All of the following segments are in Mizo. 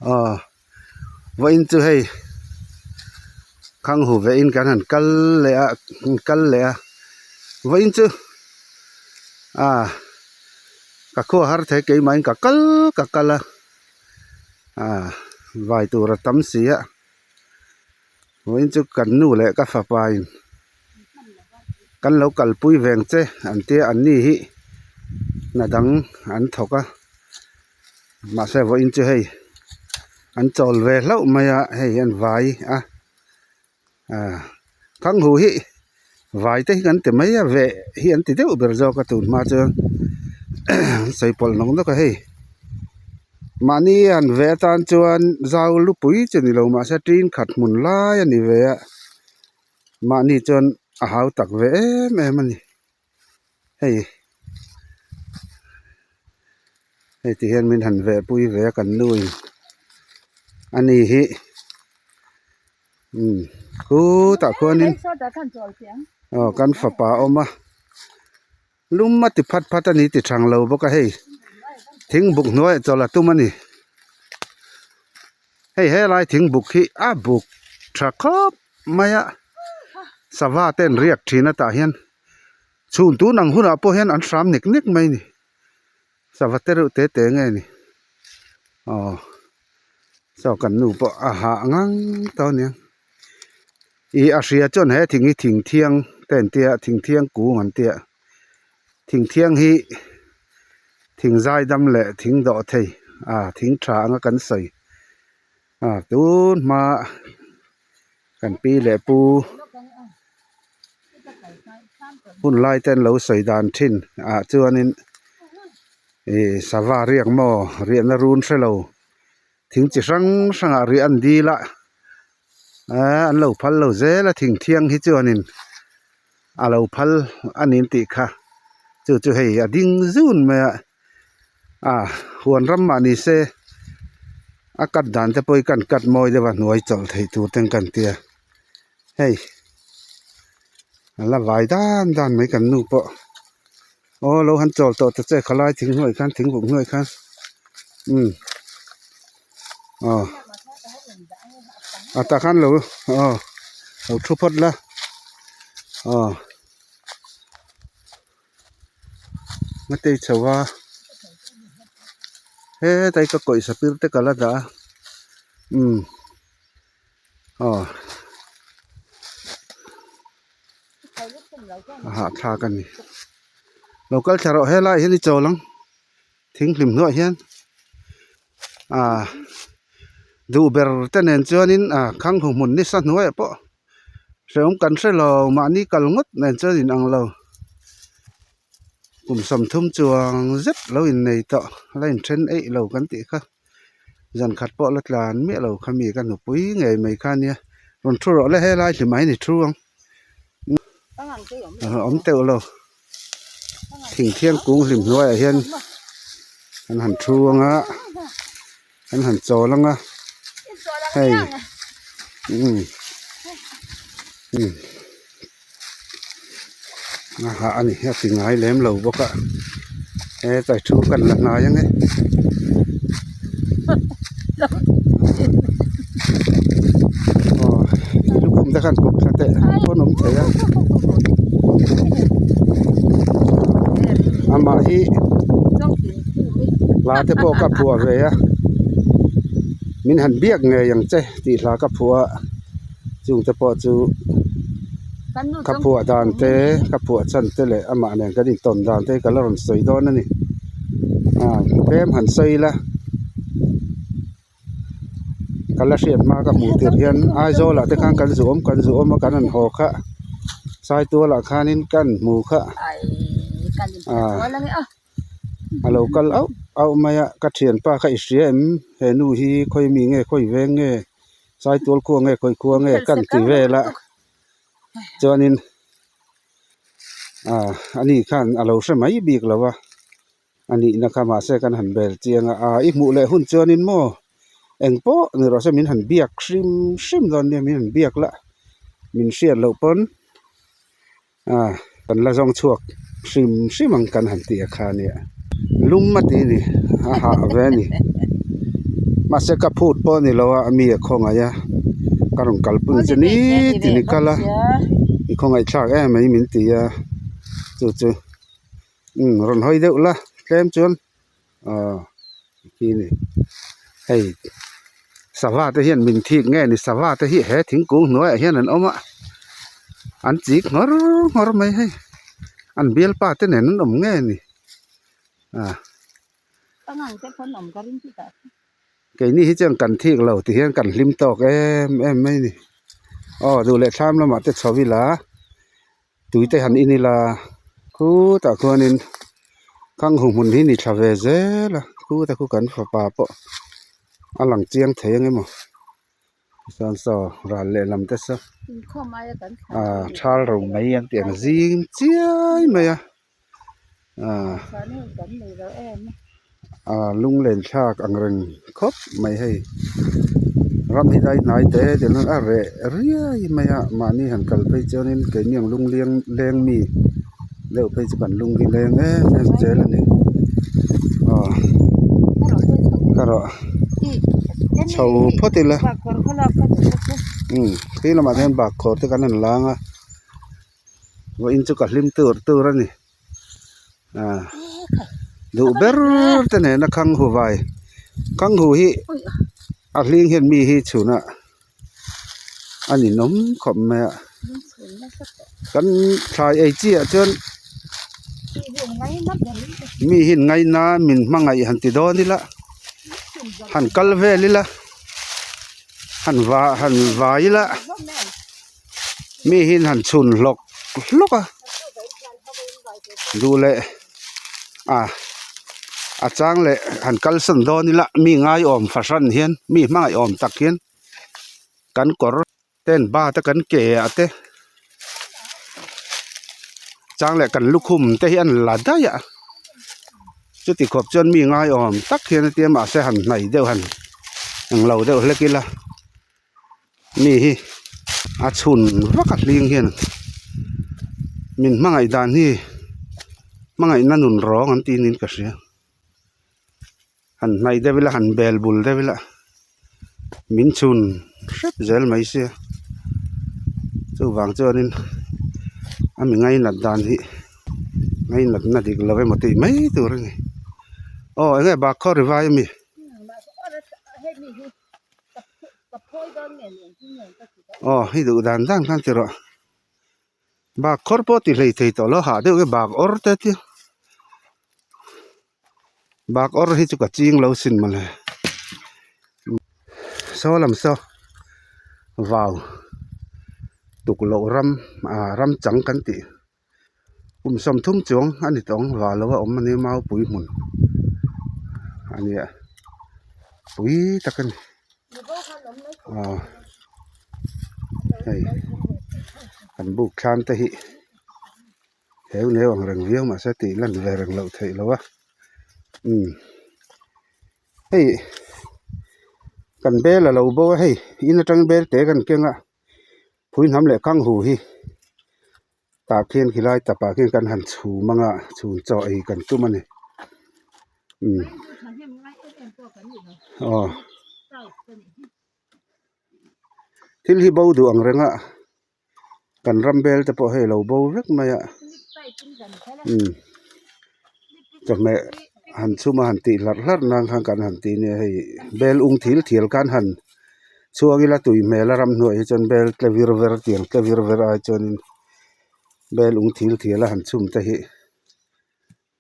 Aw vawiin chu hei khanghu vehin kan han kal leh a kal leh a vawiin chu ah ka khua har thei keimahin ka kal ka kal a ah vai tur a tam si a vawiin chu kan nu leh ka fapa in kan lo kalpui veng che an tia an ni hi hna dang an thawk a. Mahse vawiin chu hei an chawl ve hlauh mai a hei an vai a ah thanghu hi vai te hi kan ti mai a veh hi an ti deuh ber zawk a tun hma chuan an sawi pawlh nawk nawk a hei mahni han ve atan chuan zau lupui chu ni lo mahse tin khat hmun lai a ni ve a mahni chuan a hau tak ve em em a ni. Hei hei ti hian min han veh pui ve a kan nu in a ni hi umm khutah khuanin aw kan fapa a awm a lum a ti phat phat a ni ti thang lo bawk a hei thing buk hnuaiah chawlh a tum a ni hei helai thing buk hi a buk tha khawp mai a sava te an riak thin a tah hian chhun tun ang hunah pawh hian an hram nek nek mai a ni sava te reuh te te nge ni aw saw kan nu pawh a hah ngang tawh a nia ih a hria chuan he thing hi thing thiang te an tia thing thiang kung an tia thing thiang hi thing zai dam leh thing dawh thei ah thing tha anga kan sawi. A tun hma kan pi leh pu hun lai te an lo sawi dan thin ah chuanin ih sava riak maw riahna run hre lo thing chi hrang hrang ah riah an dil a ehh an lo phal lo zel a thing thiang hi chuanin a lo phal a ni tih kha chu chu hei a ding zun mai a. A huan ram mah ni se a cut dan te pawh hi kan cut mawi deuh a hnuai chawlh theih tur ten kan tia hei a la vai dan dan mai kan nu pawh aw lo han chawl tawh ta che khalai thing hnuai khan thing buk hnuai khan umm aw a tah khan lo aw lo thu phawt la aw. Matei chho a hetlai ka kawih sapir te ka la dah a umm aw a hahthlak a ni lo kal thla rawh helaiah hian i chawl ang thing hlim hnuaiah hian ah duh ber te nen chuanin ah khang hu hmun nisa hnuaiah pawh. Hrehawm kan hre lo mahni kal ngawt nen chuan in ang lo kum 30 chuang zet lo innei tawh la inthen eih lo kan tih kha zan khat pawh la tlan miah lo kha mi ka nupui ngei mai kha nia rawn thu rawh le helai hlim ah hian i thu ang awm teuh lo thing thiang kung hlim hnuaiah hian an han thu ang a. An han chawl ang a hei umm umm a hah a ni a ti ngai lem lo bawk a hetlai thu kan la hnai ang e aw lukhum te khan kawp thla teh pawn awm thei a amah hi. Hla te pawh ka phuah ve a min han biak ngei ang che tih hla ka phuah a chung te pawh chu ka phuah dan te ka phuah chhan te leh amah nen kan intawn dan te hi ka la rawn sawi dawn a ni ah tlem han sawi ila. Ka la hriat hma ka hmuh tirh hian Aizawl ah te khan kan zu awm kan zu awm a kan han haw kha Saitual ah khanin kan hmu kha ah a lo kal auh auh mai a ka thianpa kha i hria em he nu hi khawi mi nge khawi veng nge Saitual khua nge khawi khua nge kan ti vel a chuanin ah ani khan a lo hre mai bik lo a. A nihna kha mahse kan han bel chiang a, aa i hmuh leh hun chuanin maw eng pawh ni rawh se min han biak hrim hrim dawn nia min han biak la min hriat loh pawn aa kan la zawng chhuak hrim hrim ang kan han tih a kha nia lum a ti a ni a hah ve a ni. Mahse ka phut pawh a ni lo a, mi a khawngaih a, ka rawn kalpui ang che nitin i kal a, i khawngaih thlak em mai min ti a, chu chu umm rawn hawi deuh la tlem chuan aw khi ni hei sava te hian min thik nge ni sava te hi he thingkung hnuaiah hian an awm a an chik nghawr nghawr mai hei an bialpa te nen an awm nge ni ah. Keini hi chuan kan thik lo ti hian kan hlim tawk em em mai a ni aw duh leh thlam lamah te chho ila tui te han in ila khutah khuanin khang hu hmun hi ni thla ve zel a khutah khu kan fapa pawh a lang chiang thei ang emaw chuan saw ral lehlam te saw ah thal ro mai an tih ang zing chiai mai a. Ah lunglen thlak ang reng khawp mai hei ram hi dai hnai te te hian a reh riai mai a mahni han kal phei chuanin keini ang lung leng leng mi deuh phei chu kan lung hi leng em em zel a ni aw ka rawh chho phawt ila umm khi lamah hian bakkhawr te kan han lang a. Vawiin chu ka hlim tur tur a ni ah duh ber te nena khang hu vai khang hu hi a hling hian mi hi chhunah a ninawm khawp mai a kan thlai ei chi ah chuan mi hi an ngaina min hmangaih han ti dawn ila han kal vel ila han va han vai ila. Mi hian han chhun hlawk hlawk a duh leh ah a chang leh han kalsan dawn ila mi ngaiawm fahran hian mi hmangaihawm tak hian kan kawr ten bat a kan ke ah te chang leh kan lukhum te hi an la daih a chuti khawp chuan mi ngaiawm tak hian a tia mahse han hnaih deuh han englo deuh hlek ila. Mi hi a chhun vak a hling hian min hmangaih dan hi hmangaihna nun rawng an tih niin ka hria han hnaih deuh ila han bel bul deuh ila min chhun hrep zel mai sia chuvang chuanin a mi ngainat dan hi ngainatna dik lo emaw tih mai tur a ni aw eng nge bakhaw ri vai ami. Aw hei duh dan dan khan ti rawh bak khawr pawh ti hlei thei tawh lo hah deuh nge bak awr te chu bak awr hi chu ka ching lo sin mawle saw lam saw vau tukloh ram ah ram chang kan tih kum sawmthum chuang a ni tawh ang vah lo a awm a nia maupui hmun a nia pui tak a ni aw hei kan buk thlam te hi heu neu ang reng viau mahse tih lan ve reng loh theih loh a umm hei kan bel a lo bo a hei in atang bel te kan keng a. Phui hnam leh kang hu hi tah khian khilai tapah khian kan han chhum anga chhun chaw ei kan tum a ni umm aw thil hi bo duh ang reng a kan ram bel te pawh hei a lo bo vek mai a umm chawhmeh han chhum a han tih hlarh hlarh nan khan kan han ti nia hei bel ung thil thial khan han. Chhuang ila tui hmel a ramhnuai hi chuan bel tle vir ver tiang tle vir ver ai chuanin bel ung thil thial a han chhum te hi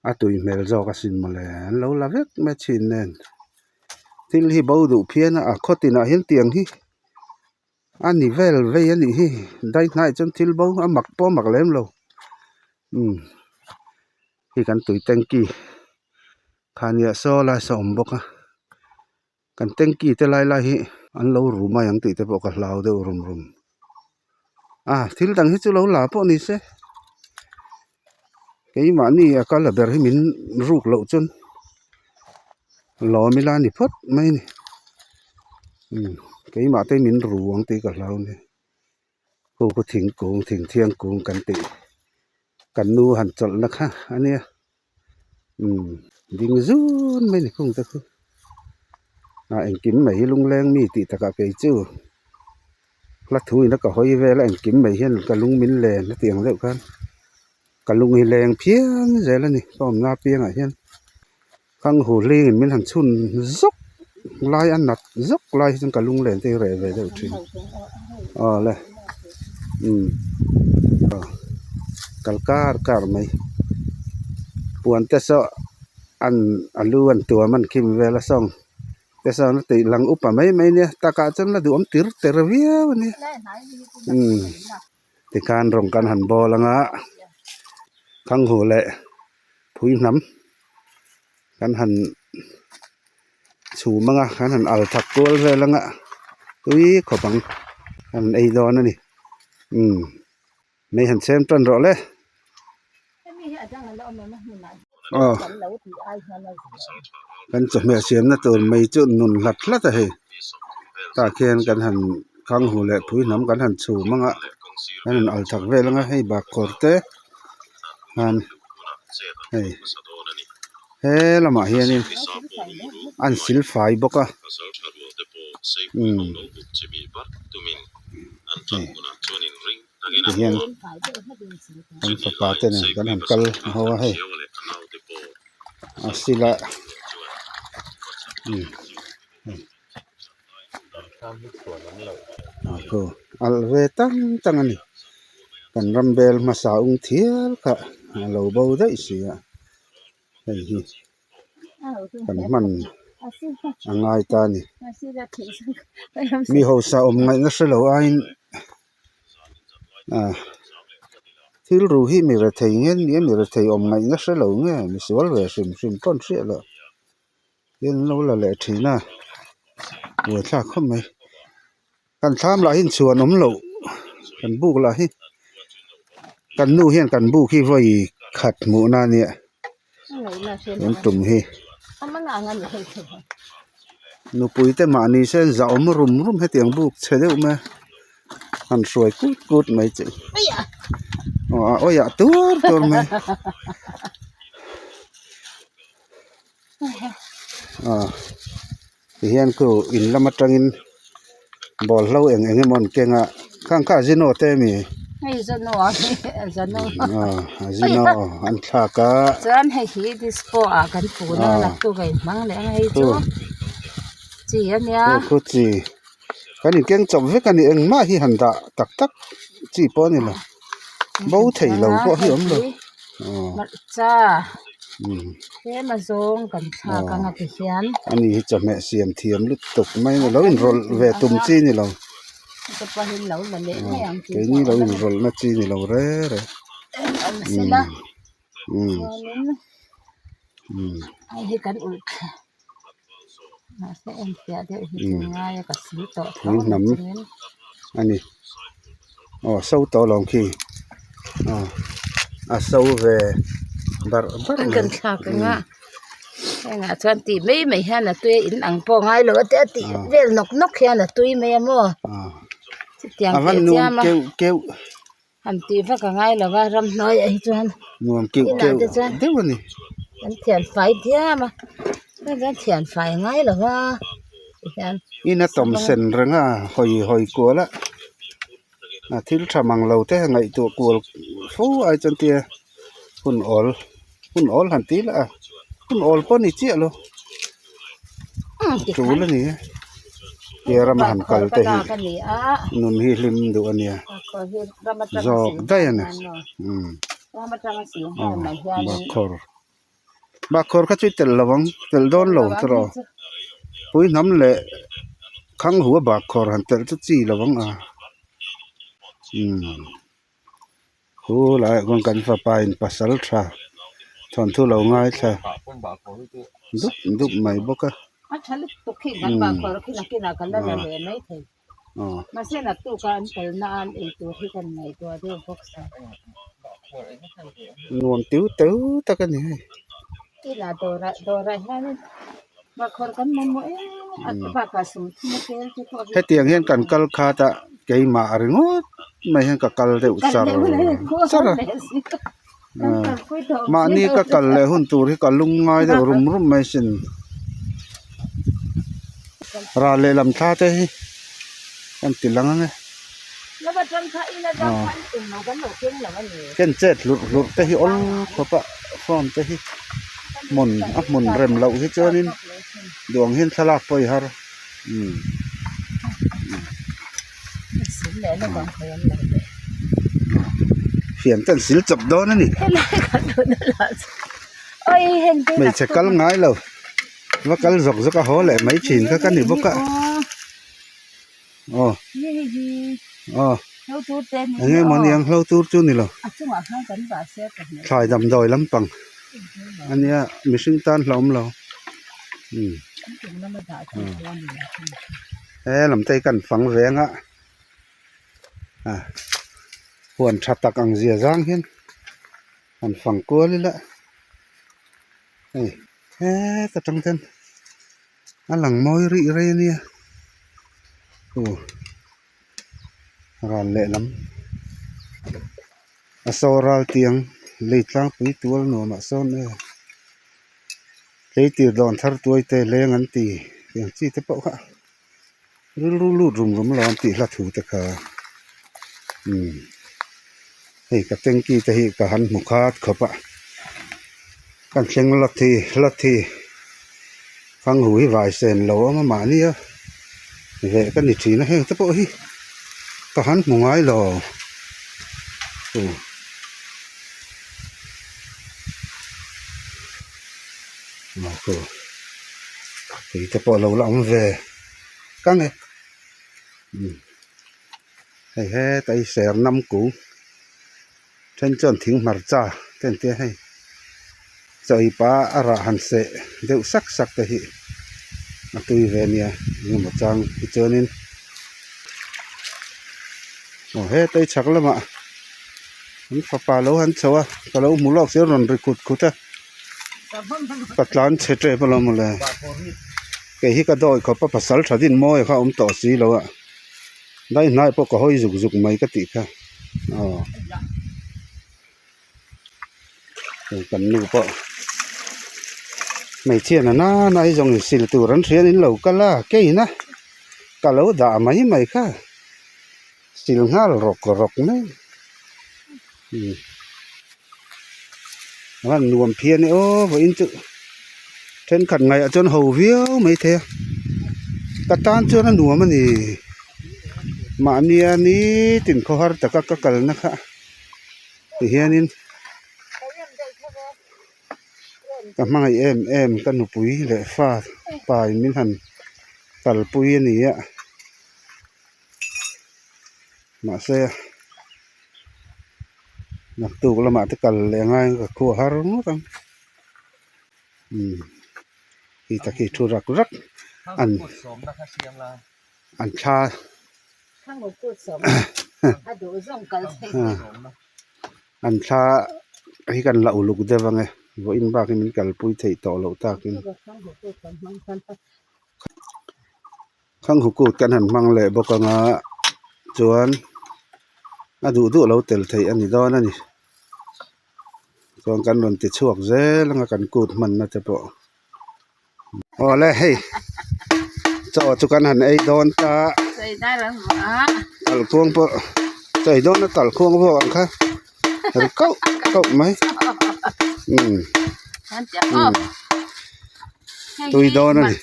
a tui hmel zawk asin mawle an lo la vek mai thin nen thil hi bo duh phian a a khaw tinah hian tiang hi a ni vel vei a nih hi dai hnaiah chuan thil bo a mak pawh a mak lem lo umm hei kan tui tanky khania saw lai saw a awm bawk a. Kan tanky te lai lai hi an lo ru mai ang tih te pawh ka hlau deuh rum rum a thil dang hi chu lo la pawh ni se keimahni a kal a ber hi min ruk loh chuan lawm ila a ni phawt mai a ni umm keimah te min ru ang tih ka hlau a ni khu khu thingkung thingthiang kung kan tih kan nu han chawlhna kha a nia. Umm ding zun mai ni khung te khu Ah engkim mai hi lungleng mi tih takah kei chu hla thu ina ka hawi vel a engkim mai hian ka lung min len a tih ang deuh khan ka lung hi leng phian zel a ni ka awmna apiangah hian khang hu hling in min han chhun zawk lai a nat zawk lai hi chuan ka lung len te hi reh ve deuh thin aw le umm kal kar kar mai puan te saw an a lu an tuam an khim vel a sawng te sawn a tih lang upa mai mai nia takah chuan la duhawm tir ter viau a nia umm tikhan rawng kan han bawl anga khanghu leh phui hnam kan han chhum anga kan han al thak kual vel anga tui khawp ang an ei dawn a ni umm mei han chhem tan rawh le aw kan chawhmeh siamna tur mei chu nun hlat hlat a hei tah khian kan han khang hu leh phui hnam kan han chhum anga kan han al thak vel anga hei bak kawr te han hei he lamah hianin an sil fai bawk a umm hei tihian kan fapa te nen kan han kal ho a hei a sila umm hei ah alh ve tang tang a ni kan ram bel hmasa ung thial kha a lo bo daih si a hei hi kan hman a ngai ta a ni mi hausa awm ngaihna hre lo aiin ah thil ru hi mi rethei nge ni a mi rethei awm ngaihna hre lo nge misual ve hrim hrim pawn hriat loh. Hian an lo la leh thin a buaithlak khawp mai kan thlam lah hi inchhuan awm loh kan buk lah hi kan nu hian kan buk hi vawi khat hmuhna a nia tun tum hi nupui te mahni se an zahawm rum rum hetiang buk chhe deuh mai a han hruai kut kut mai chu aw a awiah tur tur mai. Ah tihian khu in lam atangin bawlhlo eng eng emaw an keng a khang kha a zino te ami hei zano a zano ah a zino an thlak a chuan hei hi disco ah kan pun a naktuk a inhmang leh ang hei chu chi ania khu chi kan inkeng chawp vek ani engmah hi han dah tak tak chi pawh a ni lo. Bo thei lo pawh hi awm lo hmarcha tlem a zawng kan thlak anga ti hian ani hi chawhmeh siam thiam lutuk mai a ni lo inrawlh ve tum chi a ni lo keini lo inrawlh na chi a ni lo re re Pui hnam a ni aw so tawh lo ang khi aw a so ve barh barh mai kan thlak ang a hengah chuan tih mai mai hian a tui a in ang pawh ngai lo a te a tih vel nawk nawk hian a tui mai a maw chutiang a van teh nuam chiam a keuh keuh. Han tih vak a ngai lo va ramhnuaiah hi chuan nuam keuh inah keuh te chuan deuh a ni an thian fai diam a heng chuan thian fai a ngai lo va tihian in a tawm sen reng a hawi hawi kual a a thil tha mang lo te ngaihtuah kual fo ai chuan tia hun awl hun awl han ti lah a hun awl pawh a ni chiah lo tul a ni e tia rama han kal te hi nun hi hlim duh a nia zawk daih a ni umm aw bakkhawr bakkhawr kha chu i telh lo ang telh dawn lo tiraw pui hnam leh khang hu a bakkhawr han telh chu chi lo ang a umm. Chu laiah khawn kan fapa in pasal tha thawnthu lo ngaithla dup dup mai bawk a umm aw nuam tiu teu tak a ni hei. Hetiang hian kan kal khat a keimah ringawt mai hian ka kal deuh char char a mahni ka kal leh hun tur hi ka lung ngai deuh rum rum mai a sin. Ral lehlam thla te hi kan ti lang ang e. Ken chet hlurh hlurh te hi awl khawp a phone te hi hmun a hmun rem loh hi chuanin duh ang hian thlalak pawh i har umm. Fian ten sil chawp dawn a ni. Hmeichhe kal ngai lo va kal zawk zawk a haw leh mai thin kha ka ni bawk a aw aw eng nge maw niang hlo tur chu ni lo thlai damdawi lampang a nia mihring tan hlauhawm lo umm. He lam te hi kan fang veng a ah huan tha tak ang zia zang hian han fang kual ila hei heta tang ten a lang mawi rih rei a nia aw ral lehlam a saw ral tiang lei tlangpui tual nuamah sawn e. Tleitir dawn thar tuai te leng an ti eng chi te pawh kha rilru lut rum rum lo an tih hla thu te kha umm hei ka tanky te hi ka han hmu khat khawp a kan thleng la thi la thi khang hu hi vai sen lo a awm a mahni a veh ka ni thin a heng te pawh hi ka han hmu ngai lo aw. Tui te pawh a lo la awm ve kang e umm hei heta hi ser nam kung then chuan thing hmarcha te an tia hei chaw ei pah a rah han seh deuh sak sak te hi a tui ve ania engemaw chang hi chuanin aw heta hi chhak lamah. An fapa lo han chho a ka lo hmu lawk sia rawn ri khut khut a ka tlan chhe tep alawm mawle kei hi ka dawi khawp a pasal tha din mawi kha a awm tawh si lo a dai hnai pawh ka hawi zuk zuk mai ka tih kha aw hei kan nu pawh hmeichhia na nana hi zawng insil tur an hria in lo kal a keina ka lo dah mai mai kha. Sil nghal rawk rawk mai umm a van nuam phian e aw vawiin chu thenkhat ngaihah chuan ho viau mai thei a ka tan chuan a nuam a ni mahnia nitin khawhar taka ka kalna kha tihianin ka hmangaih em em ka nupui leh fa pa in min han kalpui a ni a. Mahse naktuk lamah te kal leh ngai ka khuah har ngawt ang umm hei tak hi thu rak rak an an thla an thla hi kan la uluk deuh ang e vawiin bak hi min kalpui theih tawh loh takin. Khang hukut kan han hmang leh bawk ang a chuan a duh duh lo tel theih a ni dawn a ni chuan kan rawn ti chhuak zel ang a kan kut hmanna te pawh awle hei chaw chu kan han ei dawn ta talhkhuang pawh chaw ei dawn a talhkhuang pawh ang kha ri kauh kauh mai umm umm. Tui dawn a ni.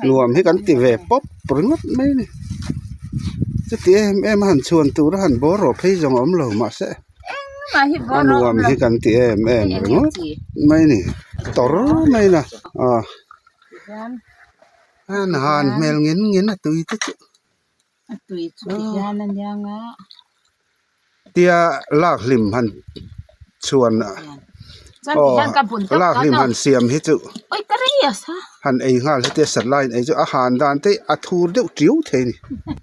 Nuam hi kan ti ve pawp ringawt mai a ni. Chuti em em a han chhuan tur a han bawr rawh phei zawng a awm lo mahse a nuam hi kan ti em em ringawt mai a ni. Tawr mai a ni a han hmel ngin ngin a tui te chu. A tui chu ti hian a niang a. Tia lak hlim han chhuan aw lak hlim han siam hi chu han ei nghal hi tia sat laiin ei chu a han dan te a thur deuh tiau thei a ni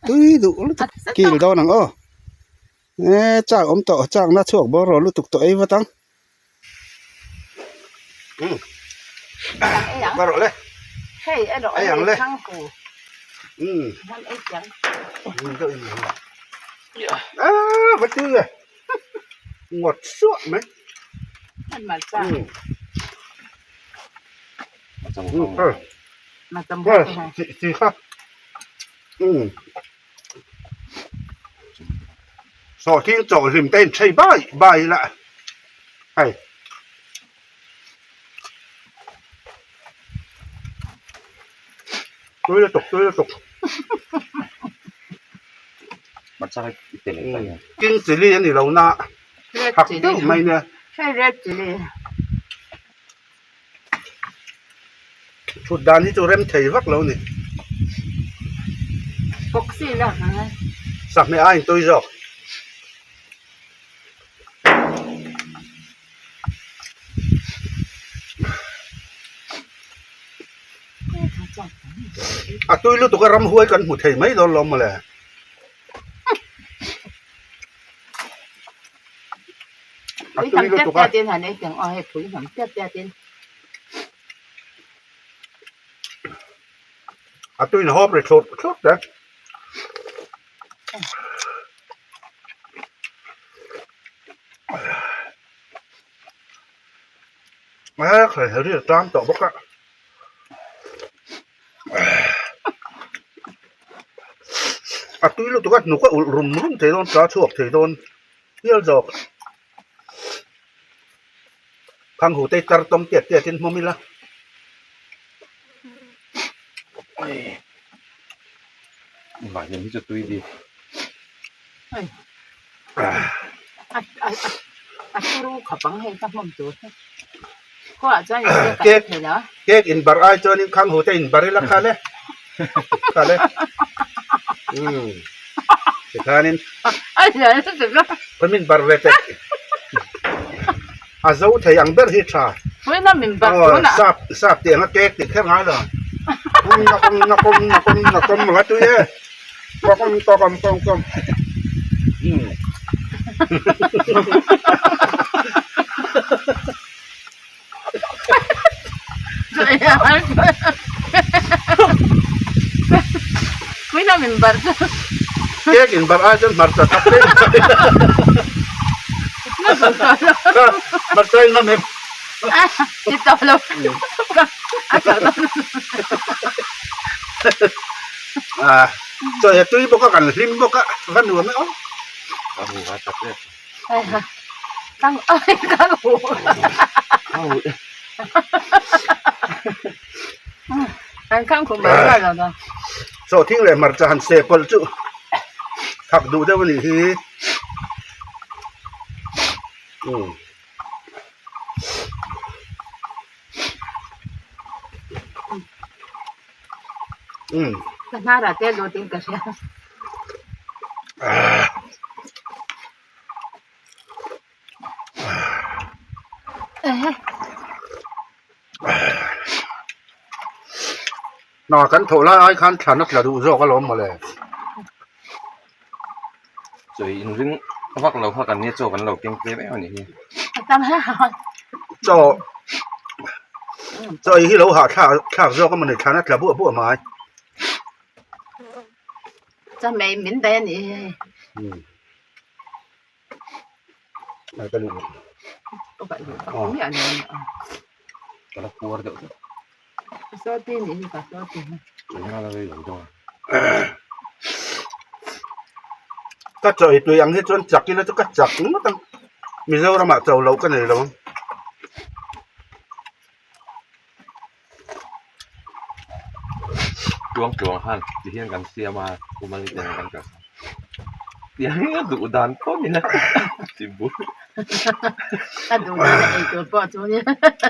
tui duh lutuk kil dawn ang aw e chak awm tawh chak na chhuak bawr rawh lutuk tawh ei vat ang. Ngawt suah mai. Chi kha sawhthing chawhhlim te in chei bai bai ila hei. Tui lutuk tui lutuk. King chilli a ni lo na thak deuh mai nia. Hei red chilli. Thut dan hi chu rem thei vak lo ni. Boxi la hmang e. Sahmeh a intui zawk. A tui lutuk a ramhuai kan hmu thei mai dawn lawm mawle. A tui lutuk a. A tuiin a hawp ri thlurh thlurh te. A khawi heri a tang tawh bawk a a tui lutuk a hnuk a ulh rum rum thei dawn tla chhuak thei dawn hial zawk khang hu te hi tar tawm tiat tiat in hmawm ila. Mahni hi chu tui bik. A turu khawp ang hei ka hmawm tur hi. Khuaah chuan in cake a ei thei lo. Cake in bar ai chuan in khang hu te in bar ila kha le. Kha le. Umm. Tikhanin. Khawi min bar ve teh. A zo thei ang ber hi tha. Khawi min bar tunah. Sap sap tih anga cake tih kher ngai lo. Nakom nakom nakom nakom a tui e. Kawm kawm kawm kawm. Umm. Khawi min bar chu. Cake in bar ai chuan hmarcha thak hle mai. Hmarcha in ngam em? Ti tawh lo. A tawh lo. Chaw he tui bawk a kan hlim bawk a va nuam e aw. A hu a tak e. Kang kang hu. An kang hu mai mai lo da. Chaw thing leh hmarcha han se pawlh chu thak duh deuh a nih hi. Umm. Umm. Ka hnarah te lut in ka hria. Hna kan thawh lai ai khan thlan a tla duh zawk alawm mawle. Chawi inring vak lo kha kan nia chaw kan lo keng tlem em a nih hi. Chaw chaw hi lo hah thlak thlak zawk a mawni thlan a tla buah buah mai. Chaw mei min daih a nih hi. Ka chaw ei tui ang hi chuan chak ila chu ka chak ngawt ang Mizoram ah cho loh ka nei lo ang. Tluang tluang khan ti hian kan siam a Umali ten kan kalsan tiang hi a duh dan pawh ni la ti bur a duh dan a ei tur pawh chu nia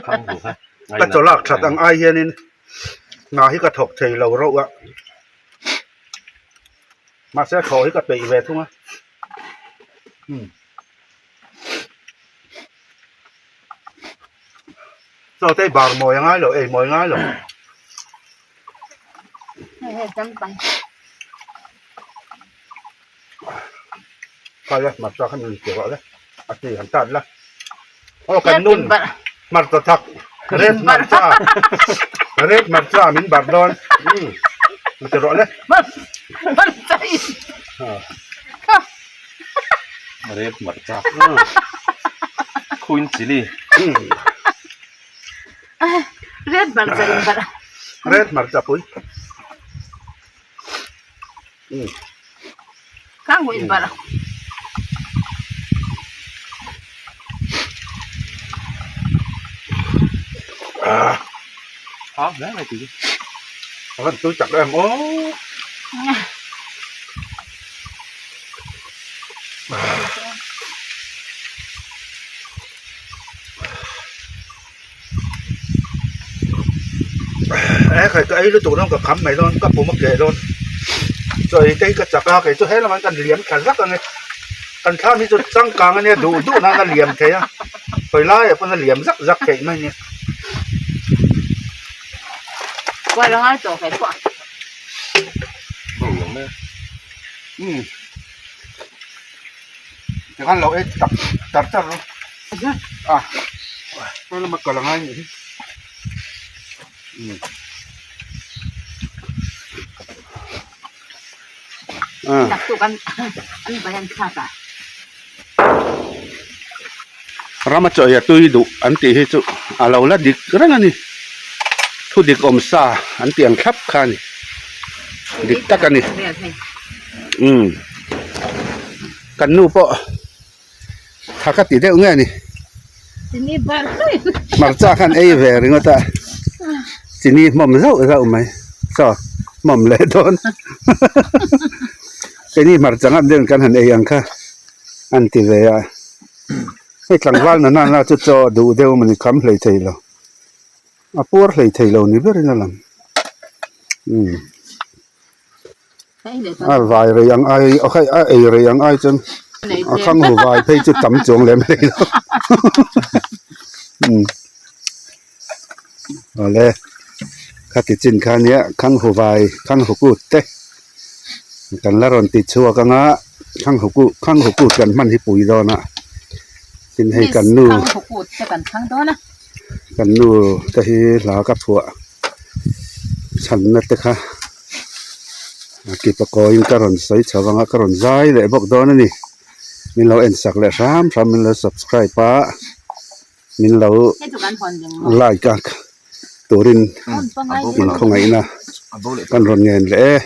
khang duh kha ka chaw lak that ang ai hianin hna hi ka thawk thei lo reuh a mahse a thaw hi ka peih ve thung a umm. Chaw te bar mawi a ngai lo ei mawi a ngai lo. Khai a hmarcha kha min ti rawh le a ti han tat la aw kan nun hmarcha thak red hmarcha red hmarcha min bar dawn umm ti rawh le. Red hmarcha. Queen chilli. Red hmarcha in barh. Red hmarcha pui. Khang hu in barh. Há hle mai tih hi. A van tui tak em aw. E khai ka ei lutuk dawn ka kham mai dawn ka pum a keh dawn chaw ei te hi ka chak a kei chu he lamah hian kan liam thla zak ang e kan thlam hi chu changkang ania duh duh nan a liam thei a hawi laiah pawn a liam zak zak theih mai ania. Kual a ngai tawh kei pawh. Umm tikhan lo ei tak tar tar rawh a hei lama kal a ngai anih hi umm rama chaw ei a tui duh an tih hi chu a lo la dik reng a ni thu dik awm sa an tih ang thlap kha a ni dik tak a ni umm kan nu pawh tha ka ti deuh nge a ni hmarcha khan ei ve ringawt a chini hmawm zauh zauh mai chaw hmawm leh dawn keini hmarcha ngam deuhin kan han ei ang kha an ti ve a hei tlangval nana na chu chaw duh deuh a mawni kham hlei thei lo a puar hlei thei lo ni berin a lang umm. A vai rei ang ai a khai a ei rei ang ai chuan a khang hu vai phei chu tam chuang lem hlei lo umm awle khati chin kha nia khang hu vai khang hu kut te kan la rawn ti chhuak anga khang hu kut khang hu kut kan hman hi pui dawn a tin hei kan nu kan nu te hi hla ka phuah. Chhanna te kha a kipa kawiin ka rawn sawi chho vang a ka rawn zai leh bawk dawn a ni min lo en sak leh hram hram min lo subscribe a min lo like a turin in khawngaihna kan rawn ngen leh e.